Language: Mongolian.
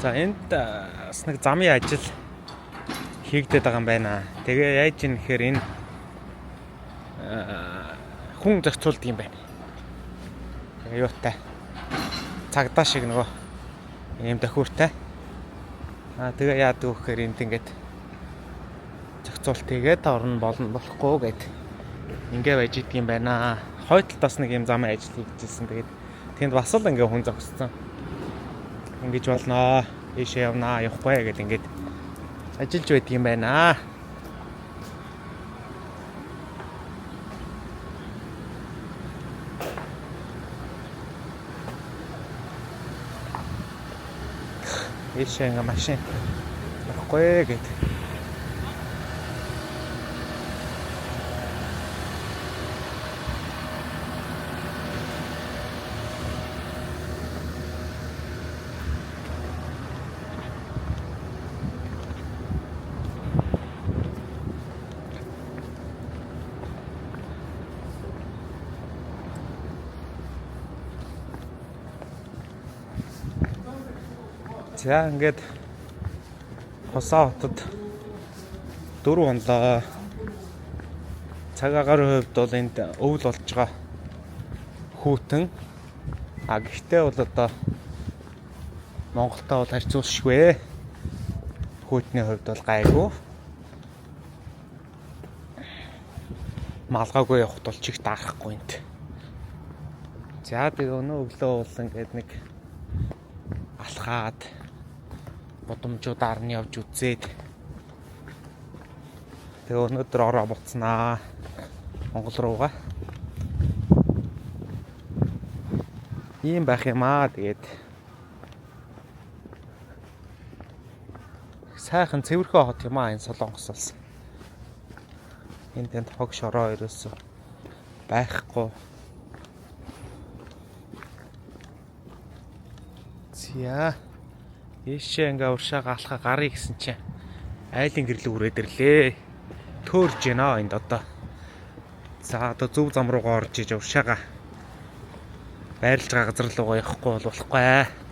За энд бас нэг замын ажил хийгдээд байгаа юм байна. Тэгээ яаж юм гэхээр энэ хүн зохицуулдаг юм байна. Юутай. Цагдаа шиг нөгөө ийм дохиуртай. Аа тэгээ яадаг вэ гэхээр энд ингээд зохицуулт хийгээд орно болно болохгүй гэд ингээ байж идэг юм байна. Хойд талд бас нэг ийм замын ажил хийгдсэн. Тэгээд тэнд бас л ингээ хүн зогссон. Ингэж болноо. Ийшээ явнаа, явахгүй гэд ингээд ажиллаж байдаг юм байна. Ийшээ ингээ машин явахгүй гэд. За ингээд Хосаа хотод 4 онлоо. Цаг агаарын хувьд бол энд өвөл болж байгаа хүүтэн. А гэхдээ бол одоо Монголтой бол харьцуулшгүй. Хүүтний хувьд бол гайгүй. Малгайгүй явахд бол чиг даарахгүй энд. За тэгээ өнөө өглөө бол ингээд нэг алхаад гудамжуудаар нь явж үзээд тэгээ өнөөдөр ороо буцнаа Монгол руугаа. Ийм байх юм аа тэгээд сайхан цэвэрхэн хот юм аа энэ Солонгос бас. Энд тэнд хог шороо ерөөсөө байхгүй. За ийшээ ингээ уршаага алхаа гарыг гэсэн чинь айлын гэрлэг үрээд ирлээ. Төөрж байна энд одоо. За одоо зөв зам руугаа орж иж уршаага байрлаж байгаа газар руугаа явахгүй бол болохгүй.